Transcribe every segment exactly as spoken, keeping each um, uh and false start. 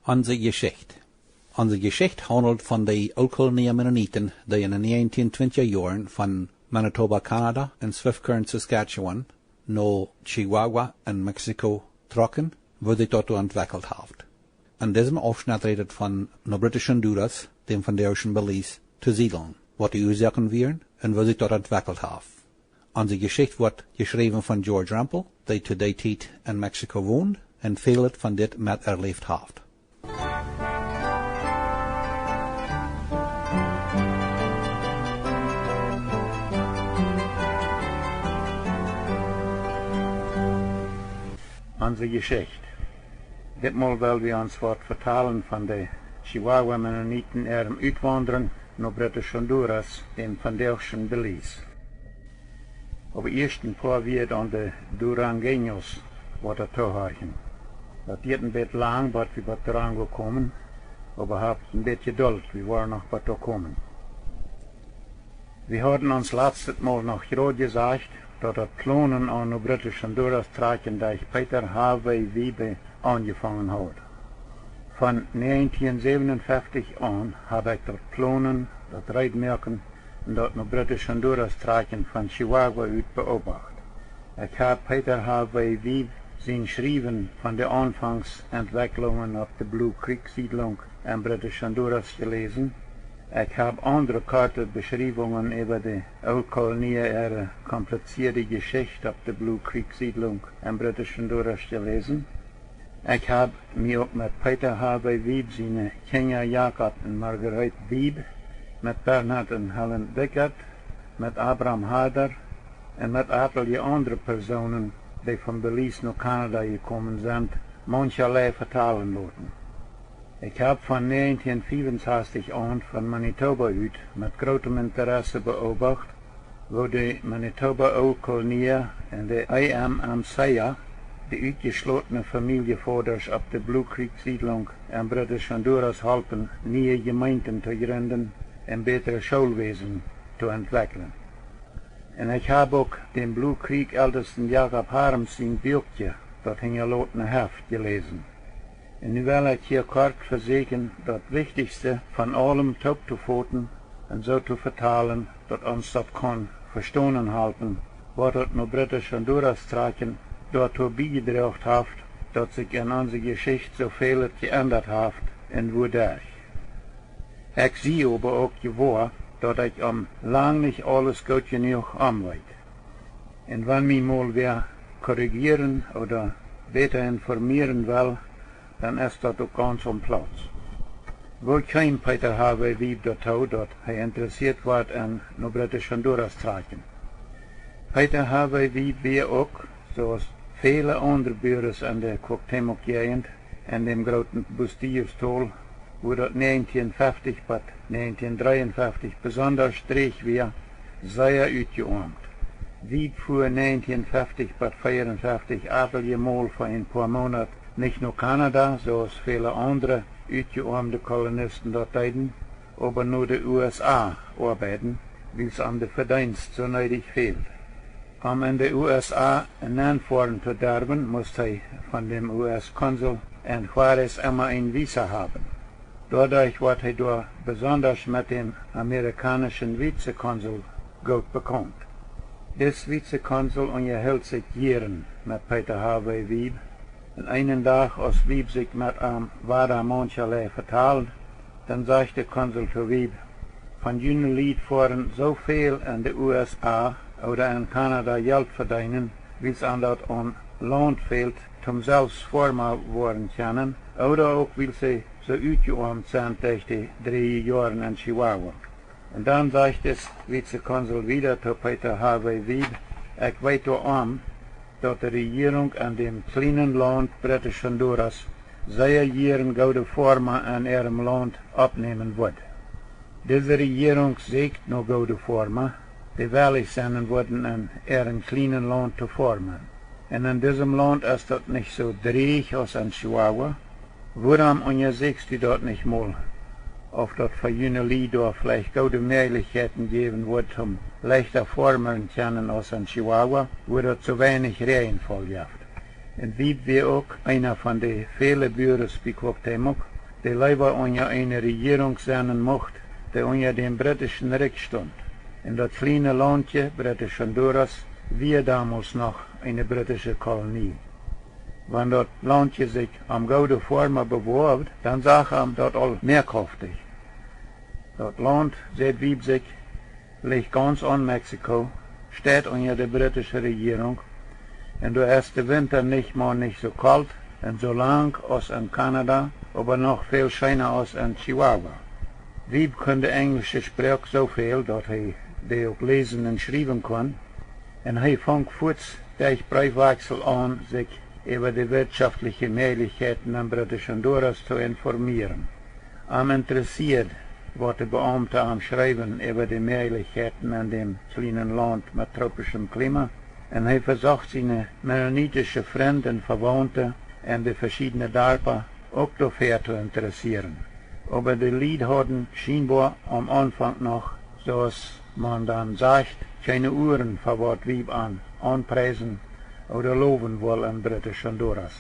Onse Jeschicht. Onse Jeschicht haundelt von de Ooltkolonie Mennoniten, dee en de näajentieen twintja Joaren von Manitoba, Kanada un Swift Current, Saskatchewan no Chihuahua en Mexiko trocken, woo sikj daut doa entwekjelt haft. En disem Aufschnett rät et von no Britisch Honduras, däm vondoagschen Belize, to siedeln, waut de Uasoaken wieren un woo sikj daut entwekjelt haft. Onse Jeschicht woat jeschräwen von George Rempel, dee to dee Tiet en Mexiko wond un väl von dit met erläft haft. Onse Jeschicht. Ditmol well wie ons waut vetalen von de Chihuahua Mennoniten äarem Utwaundren no Britisch Honduras, däm vondoagschen Belize. Oba ieescht een poa Wieed aun de Durangueños, waut doa toohorchen. Daut dieet een bät lang, bat wie bat Durango komen, oba habt een bät Jedult, wie woaren noch bat doa komen. Wie hauden ons latstet Mol noch jrod jesajcht, daut daut Plonen aun no Britisch Honduras trakjen derch Peter H. W. Wiebe aunjefongen haud. Von näajentieen säwenunfeftich aun hab ekj daut Plonen, daut Reedmoaken un daut no Britisch Honduras trakjen von Chihuahua ut beobacht. Ekj hab Peter H. W. Wiebe sien Schriewen von de Aunfangsentwekjlungen opp de Blue Creek Siedlunk en Britisch Honduras jeläsen. Ekj hab aundre korte Beschriewungen äwa de Ooltkolonia äare kompliziede Jeschicht opp de Blue Creek Siedlunk en Britisch Honduras jeläsen. Ekj hab mie uk met Peter H. W. Wiebe siene Kjinja Jakob un Margarete Wiebe, met Bernhard un Helen Dickert, met Abraham Harder un met atelje aundre Persoonen, dee von Belize no Kanada jekomen sent, mauncherlei vetalen loten. Ekj hab von näajentieen fiewensastich aun von Manitoba ut met grootem Interesse beobacht, woo de Manitoba Ooltkolonia un de A M M C A, de utjeschlotne Famieljevodasch opp de Blue Creek Siedlunk en Britisch Honduras, holpen, niee Jemeenten to jrinden un bätre Schoolwäsen to entwekjlen. Un ekj hab uk däm Blue Creek Eltesten Jakob Harms sien Buakje, daut hinjalotne Heft, jeläsen. Un nu well ekj hia kort vesieekjen, daut Wichtichste von aulem toop to foten un soo to vetalen, daut ons daut kaun vestonen halpen, waut daut no Britisch Honduras trakjen doatoo biejedroagen haft, daut sikj en onse Jeschicht soo väl jeendat haft un wuaderch. Ekj sie oba uk jewoa, daut ekj om lang nich aules goot jenuach omweet. Un wan mie mol wäa korrigieren ooda bäta informieren well, dan es daut uk gaunz aum Plauz. Woo kjeem Peter H. W. Wiebe doatoo, daut hee interessieet wort en no Britisch Honduras trakjen? Peter H. W. Wiebe wia uk, soo aus väle aundre Buares en de Cuauhtémoc Jäajent, en däm grooten Bustillos Tol, wua daut näajentieen feftich bat näajentieen dreeunfeftich besondasch drieech wia, sea utjeoamt. Wiebe fua näajentieen feftich bat veeunfeftich atelje Mol fa een poa Moonat nich no Kanada, soo aus väle aundre utjeoamde Kolonisten daut deeden, oba no de U S A oabeiden, wiels am de Vedeenst soo needich fäld. Om en de U S A nenn foaren to derwen, must hee von däm U S Konsul en Juárez emma een Visa haben. Doaderch wort hee doa besondasch met däm amerikaunischen Vizekonsul goot bekaunt. Dis Vizekonsul unjahilt sikj jieren met Peter H. W. Wiebe, un eenen Dach, aus Wiebe sikj met am wada mauncherlei vetald, dan sajcht de Konsul to Wiebe: Von june Lied foaren soo väl en de U S A ooda en Kanada Jelt vedeenen, wiels an daut aun Launt fält, toom selfst Foarma woaren kjennen, ooda uk wiels see soo utjeoamt sent derch de dreeje Joaren en Chihuahua. Un dan sajcht dis Vizekonsul wieda to Peter H. W. Wiebe: Ekj weet doarom, daut de Rejierunk en däm kjlienen Launt Britisch Honduras sea jieren goode Foarma en äarem Launt oppnämen wudd. Dise Rejierunk sieekjt no goode Foarma, dee wellich sennen wudden en äarem kjlienen Launt to foarmen. Un en disem Launt es daut nich soo dreech aus en Chihuahua. Wuarom unjasieekjst du daut nich mol, auf daut fa june Lied doa veleicht goode Mäajlichkjeiten jäwen wudd, om leichta foarmen kjennen aus en Chihuahua, wua daut soo weinich Räajenfaul jeft? Un Wiebe wia uk eena von de väle Buares bie Cuauhtémoc, dee leewa unja eene Rejierunk sennen mucht, dee unja däm britischen Rikj stunt. Un daut kjliene Launtje, Britisch Honduras, wia donmols noch eene britische Kolonie. Wan daut Launtje sikj om goode Foarma bewoawd, dan sach am daut aul meakauftich. Daut Launt, säd Wiebe sikj, licht gaunz aun Mexiko, steit unja de britische Rejierunk, un doa es de Winta nich mau nich soo kolt un soo lang aus en Kanada, oba noch väl scheena aus en Chihuahua. Wiebe kunn de enjlische Sproak soo väl, daut hee dee uk läsen un schriewen kunn, un hee funk fuats derch Breefwakjsel aun, sikj äwa de wirtschoftliche Mäajlichkjeiten en Britisch Honduras to informieren. Am interessieed, waut de Beaumte am schreewen äwa de Mäajlichkjeiten en däm kjlienen Launt met tropischem Klima, un hee vesocht siene mennonitische Frind un Vewaunte en de veschiedne Darpa uk doafäa to interessieren. Oba de Lied hauden schienboa aum Aunfank noch, soo aus maun dan sajcht, kjeene Uaren fa waut Wiebe an aunpriesen ooda lowen wull en Britisch Honduras.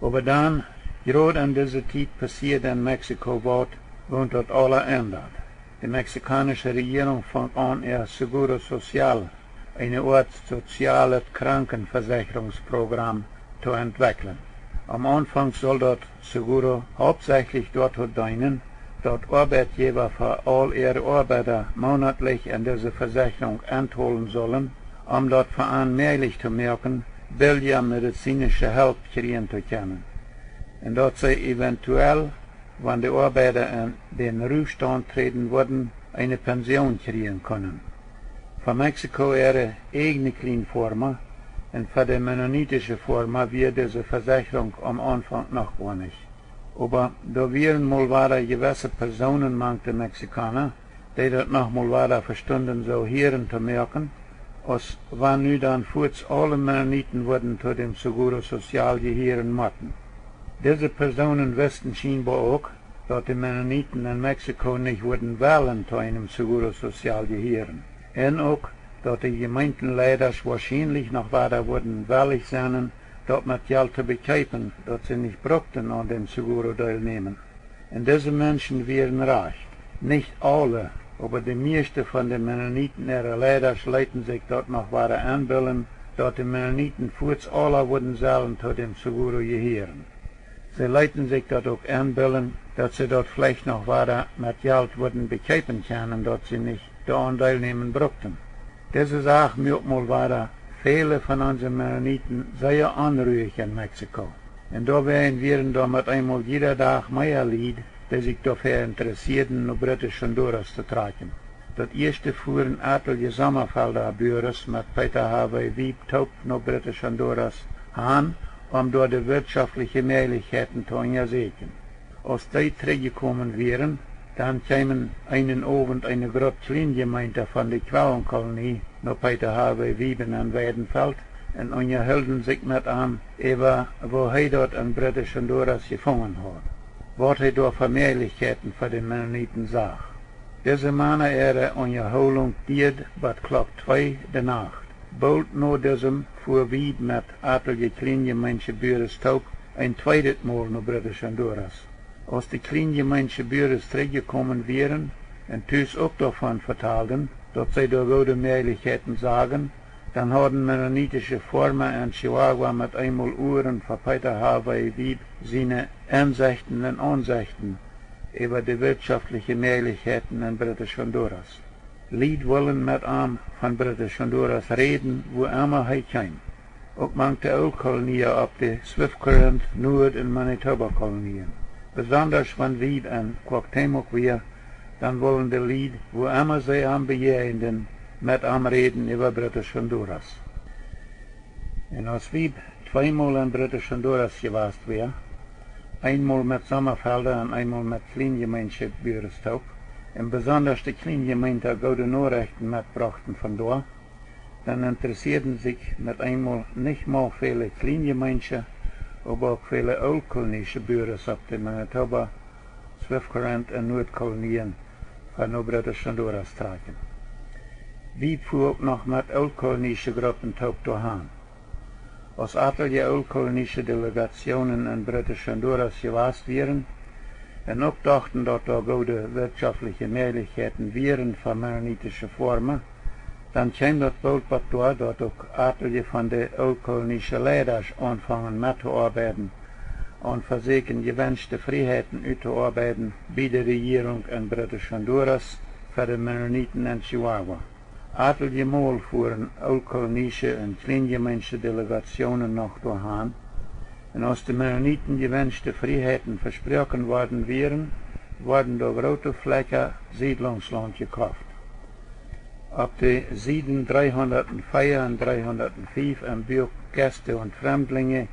Oba dan, jrod en dise Tiet passieed en Mexiko waut, waut daut aula endat. De mexikaunische Rejierunk funk aun, äa Seguro Social, eene Oat sozialet Krankenvesecherungsprogram, to entwekjlen. Aum Aunfank sull daut Seguro hauptsächlich doatoo deenen, daut Oabeitjäwa fa aul äare Oabeida moonatlich en dise Vesecherunk entolen sullen, om daut fa an mäajlich to moaken, billja medizinische Help kjrieen to kjennen. Un daut see eventuell, wan de Oabeida en dän Ruhstaunt träden wudden, eene Pension kjrieen kunnen. Fa Mexiko äare ieejne kjliene Foarma un fa de mennonitische Foarma wia dise Vesecherunk aum Aunfank noch goanich. Oba doa wieren mol wada jewesse Persoonen mank de Mexikauna, dee daut noch mol wada vestunden soo hieren to moaken, aus wan nu dan fuats aule Mennoniten wudden to däm Seguro Social jehieren motten. Dise Persoonen wisten schienboa uk, daut de Mennoniten en Mexiko nich wudden wellen to eenem Seguro Social jehieren, un uk, daut de Jemeentenleidasch woarschienlich noch wada wudden wellich sennen, daut met Jelt to bekjeepen, daut see nich brukten aun däm Seguro deelnämen. Un dise Menschen wieren rajcht. Nich aule, oba de mieeschte von de Mennoniten äare Leidasch leeten sikj daut noch wada enbillen, daut de Mennoniten fuats aula wudden sellen to däm Seguro jehieren. See leeten sikj daut uk enbillen, daut see daut veleicht noch wada met Jelt wudden bekjeepen kjennen, daut see nich doaraun deelnämen brukten. Dise Sach muak mol wada väle von onse Mennoniten sea onruich en Mexiko. Un doawäajen wieren doa met eemol jieda Dach mea Lied, dee sikj doafäa interessieeden, no Britisch Honduras to trakjen. Daut ieeschte fuaren atelje Sommafelda Buares met Peter Harvey Wiebe toop no Britisch Honduras han, om doa de wirtschoftliche Mäajlichkjeiten to unjasäkjen. Aus dee trigjjekomen wieren, dan kjeemen eenen Owent eene Grupp Kjlienjemeenta von de Quellenkolonie no Peter Harvey Wiebe en Weidenfeld un unjahilden sikj met am äwa, woo hee daut en Britisch Honduras jefungen haud, waut hee doa fa Mäajlichkjeiten fa de Mennoniten sach. Dise Mana äare Unjahoolunk dieed bat Klock twee de Nacht. Boolt no disem fua Wiebe met atelje Kjlienjemeentsche Buares toop een tweedet Mol no Britisch Honduras. Aus de Kjlienjemeentsche Buares trigjjekomen wieren un tus uk doavon vetalden, daut see doa goode Mäajlichkjeiten sagen, dan hauden mennonitische Foarma en Chihuahua met eemol Uaren fa Peter Harvey Wiebe siene Ensechten un Aunsechten äwa de wirtschoftliche Mäajlichkjeiten en Britisch Honduras. Lied wullen met am von Britisch Honduras räden, wua emma hee kjeem. Uk mank de Ooltkolonia opp de Swift Current, Nuad un Manitoba Kolonien. Besondasch wan Wiebe en Cuauhtémoc wia, dan wullen de Lied, wua emma see am bejäajenden, met am räden äwa Britisch Honduras. Un aus Wiebe tweemol en Britisch Honduras jewast wia, eenmol met Sommafelda un eenmol met Kjlienjemeentsche Buares toop, un besondasch de Kjlienjemeenta goode Norechten metbrochten von doa, dan interessieeden sikj met eenmol nich mau väle Kjlienjemeentsche, oba uk väle Ooltkolonische Buares opp de Manitoba, Swift Current un Nuad Kolonien fa no Britisch Honduras trakjen. Wiebe fua uk noch met Ooltkolonische Gruppen toop doa han. Aus atelje Ooltkolonische Delegationen en Britisch Honduras jewast wieren, un uk dochten, daut doa goode wirtschoftliche Mäajlichkjeiten wieren fa mennonitische Foarma, dan kjeem daut boolt bat doa, daut uk atelje von de ooltkolonische Leidasch aunfungen met to oabeiden un vesäkjen jewenschte Frieheiten utto oabeiden bie de Rejierunk en Britisch Honduras fa de Mennoniten en Chihuahua. Atelje mol fuaren ooltkolonische un kjlienjemeensche Delegationen noch doahan, un aus de Mennoniten jewenschte Frieheiten vesproaken worden wieren, worden doa groote Flekja Siedlungslaunt jekoft. Opp de Sieden dreehundat vea un dreehundat fief em Buak Gäste un Fremdlinge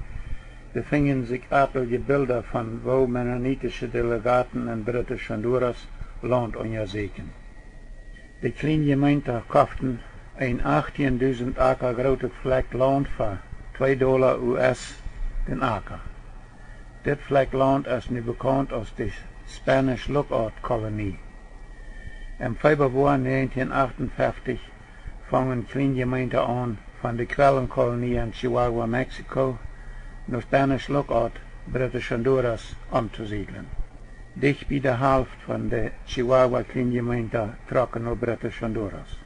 befinjen sikj atelje Bilda von woo mennonitische Delegaten en Britisch Honduras Launt unjasäkjen. De Kjlienjemeenta koften een achtieen dusent Aka grootet Flekj Launt fa twee Dolla U S den Aka. Dit Flekj Launt es nu bekaunt aus de Spanish Lookout Kolonie. Em Feebawoa näajentieen achtunfeftich fungen Kjlienjemeenta aun, von de Kwellenkolonie en Chihuahua, Mexiko, no Spanish Lookout, Britisch Honduras, omtosiedlen. Dicht bie de Halft von de Chihuahua Kjlienjemeenta trocken no Britisch Honduras.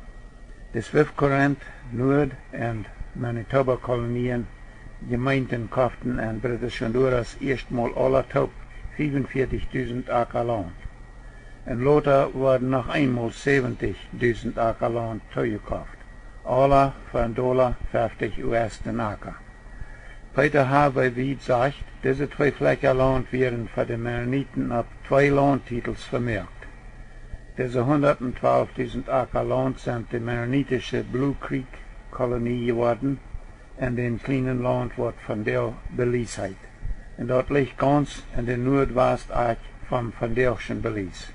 De Swift Current, Nuad un Manitoba Kolonien, Jemeenten koften en Britisch Honduras ieeschtmol aula toop fiefunvieetich dusent Aka Launt. Un lota worden noch eenmol säwentich dusent Aka Launt toojekoft, aula fa een Dolla feftich U S den Aka. Peter Harvey Weed sajcht, dise twee Flekja Launt wieren fa de Mennoniten opp twee Launttitels vemoakt. Dise hundat twalf dusent Aka Launt sent de mennonitische Blue Creek Kolonie jeworden, en dän kjlienen Launt waut vondoag Belize heet. Un daut licht gauns en de Nuadwastakj vom vondoagschen Belize.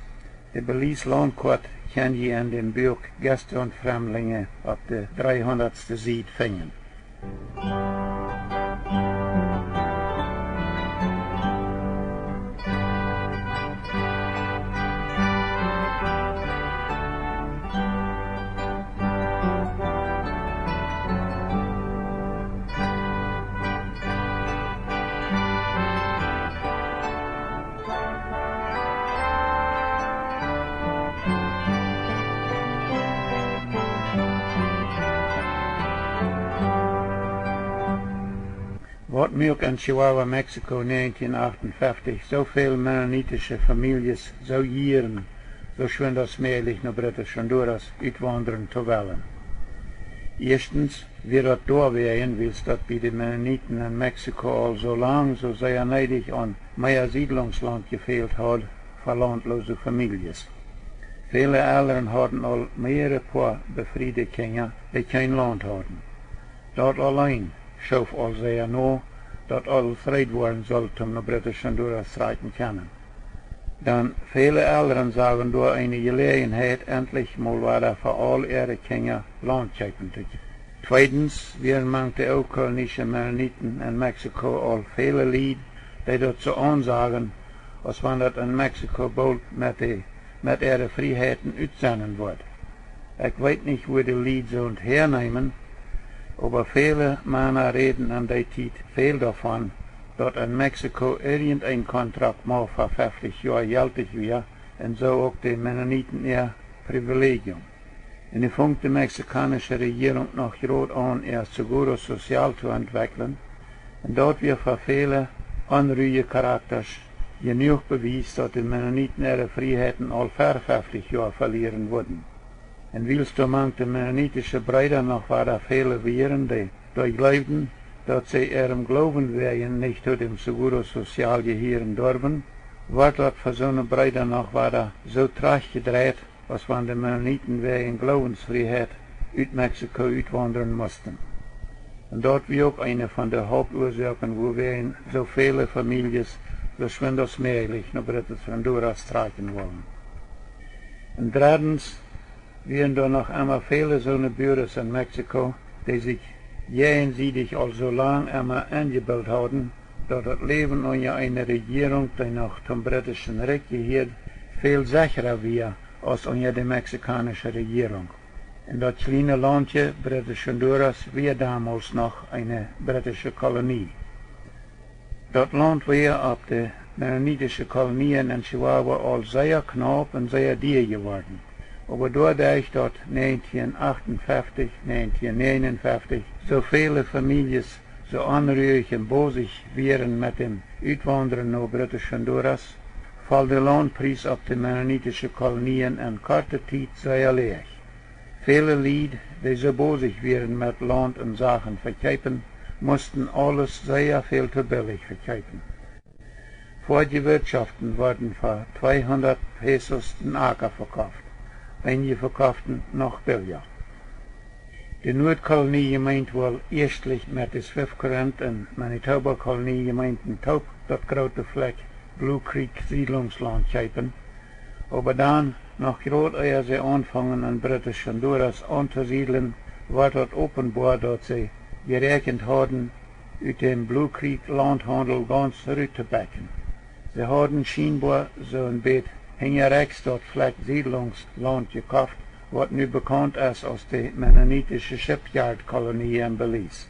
De Belize Launtkoat kjenn jie en däm Buak Gäste un Fremdlinge opp de dreehundatste Sied finjen. Waut muak en Chihuahua, Mexiko, näajentieen achtunfeftich soo väl mennonitische Famieljes soo jieren, soo schwind aus mäajlich no Britisch Honduras utwaundren to wellen? Ieeschtens wia daut doawäajen, wiels daut bie de Mennoniten en Mexiko aul soo lang soo sea needich aun mea Siedlungslaunt jefält haud fa launtloose Famieljes. Väle Elren hauden aul mearere Poa befriede Kjinja, dee kjeen Launt hauden. Daut auleen schoof aul sea no, daut aules reed woaren sull, om no Britisch Honduras trakjen kjennen. Dan väle Elren sagen doa eene Jeläajenheit, endlich mol wada fa aul äare Kjinja Launt kjeepen to kjennen. Tweedens wieren mank de ooltkolonische Mennoniten en Mexiko aul väle Lied, dee daut soo aunsagen, aus wan daut en Mexiko boolt met de, met äare Frieheiten utsennen woat. Ekj weet nich, wua de Lied soont häaneemen, oba väle Mana räden en dee Tiet väl doavon, daut en Mexiko irjent een Kontrakt mau fa feftich Joa jeltich wia, un soo uk de Mennoniten äa Privilegium. Un nu funk de mexikaunische Rejierunk noch jrod aun, äa Seguro Social to entwekjlen, un daut wia fa väle onruje Charaktasch jenuach Bewies, daut de Mennoniten äare Frieheiten aul ver feftich Joa velieren wudden. Un wiels doa mank de mennonitische Breeda noch wada väle wieren, dee doa jleewden, daut see äarem Gloowen wäajen nich to däm Seguro Social jehieren durwen, wort daut fa soone Breeda noch wada soo trajchtjedreit, aus wan de Mennoniten wäajen Gloowensfrieheit ut Mexiko utwaundren musten. Un daut wia uk eene von de Hauptuasoaken, wuawäajen soo väle Famieljes soo schwind aus mäajlich no Britisch Honduras trakjen wullen. Un dreddens wieren doa noch emma väle soone Buares en Mexiko, dee sikj jäajensiedich aul soo lang emma enjebilt hauden, daut daut Läwen unja eene Rejierunk, dee noch tom britischen Rikj jehieed, väl sechra wia aus unja de mexikaunische Rejierunk. Un daut kjliene Launtje Britisch Honduras wia donmols noch eene britische Kolonie. Daut Launt wia opp de mennonitische Kolonien en Chihuahua aul sea knaup un sea dia jeworden. Oba doaderch, daut 1958, 1959 soo väle Famieljes soo onruich un bosich wieren met däm Utwaundren no Britisch Honduras, foll de Launtpries opp de mennonitische Kolonien en korte Tiet sea läach. Väle Lied, dee soo bosich wieren met Launt un Sachen vekjeepen, musten aules sea väl too billich vekjeepen. Foadje Wirtschoften worden fa 200 Pesos dän Aka vekoft, eenje vekofften noch billja. De Nuadkolonie jemeent wull ieeschtlich met de Swift Current un Manitoba Kolonie Jemeenten toop daut groote Flekj Blue Creek Siedlungslaunt kjeepen, oba dan, noch groot ea see aunfungen en Britisch Honduras auntosiedlen, wort daut openboa, daut see jeräakjent hauden, ut däm Blue Creek Launthaundel gauns rut to bekjen. See hauden schienboa soo een bät hinjarekjs daut Flekj Siedlungslaunt jekoft, waut nu bekaunt es aus de mennonitische Shipyard Kolonie en Belize.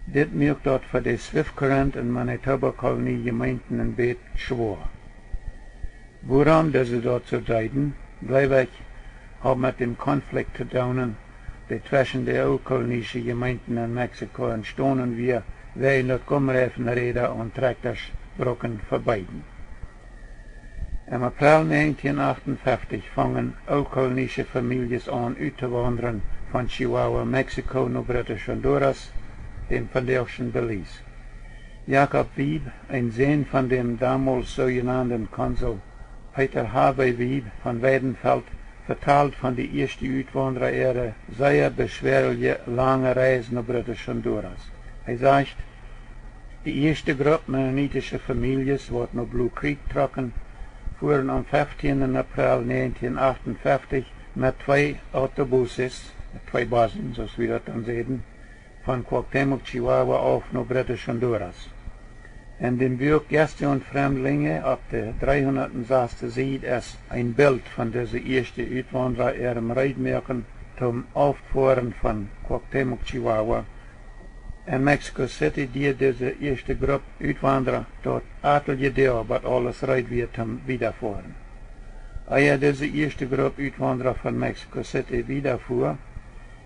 Dit muak daut fa de Swift Current un Manitoba Kolonie Jemeenten een bät schwoa. Wuarom dise daut soo deeden, jleew ekj, haud met däm Konflikt to doonen, dee tweschen de ooltkolonische Jemeenten en Mexiko entstonen wia, wäajen daut Gumreifenräda aun Trakjtasch brucken vebeeden. Em April 1958 fungen ooltkolonische Famieljes aun uttowaundren von Chihuahua, Mexiko no Britisch Honduras, däm vondoagschen Belize. Jakob Wiebe, een Sän von däm domols soojenanden Konsul Peter H. W. Wiebe von Weidenfeld, vetalt von de ieeschte Utwaundra äare sea beschwerliche lange Reis no Britisch Honduras. Hee sajcht: De ieeschte Grupp mennonitische Famieljes, waut no Blue Creek trocken, fuaren aum 15. April 1958 met twee Autobuses, met twee Bussen, soo aus wie daut dan säden, von Cuauhtémoc, Chihuahua auf no Britisch Honduras. En däm Buak Gäste un Fremdlinge opp de 306. Sied es een Bilt von dise ieeschte Utwaundra äarem Reedmoaken toom Auffoaren von Cuauhtémoc, Chihuahua. En Mexico City dieed dise ieeschte Grupp Utwaundra daut atelje Doag, bat aules reed wia toom wiedafoaren. Ea dise ieeschte Grupp Utwaundra von Mexico City wiedafua,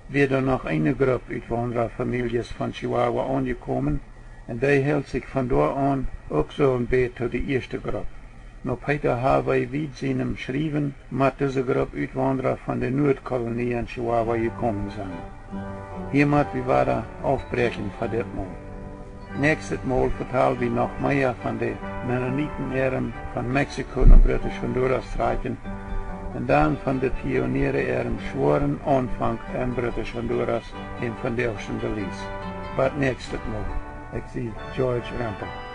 wia doa noch eene Grupp Utwaundra Famieljes von Chihuahua aunjekomen, un dee hilt sikj von doa aun uk soo een bät to de ieeschte Grupp. No Peter H. W. Wiebe sienem Schriewen mott dise Grupp Utwaundra von de Nuadkolonie en Chihuahua jekomen sennen. Hia mott wie wada aufbräakjen fa dit Mol. Näakjstet Mol vetal wie noch mea von de Mennoniten äarem von Mexiko no Britisch Honduras trakjen un dan von de Pioniere äarem schwoaren Aunfank en Britisch Honduras, däm vondoagschen Belize. Bat näakjstet Mol. Ekj sie George Rempel.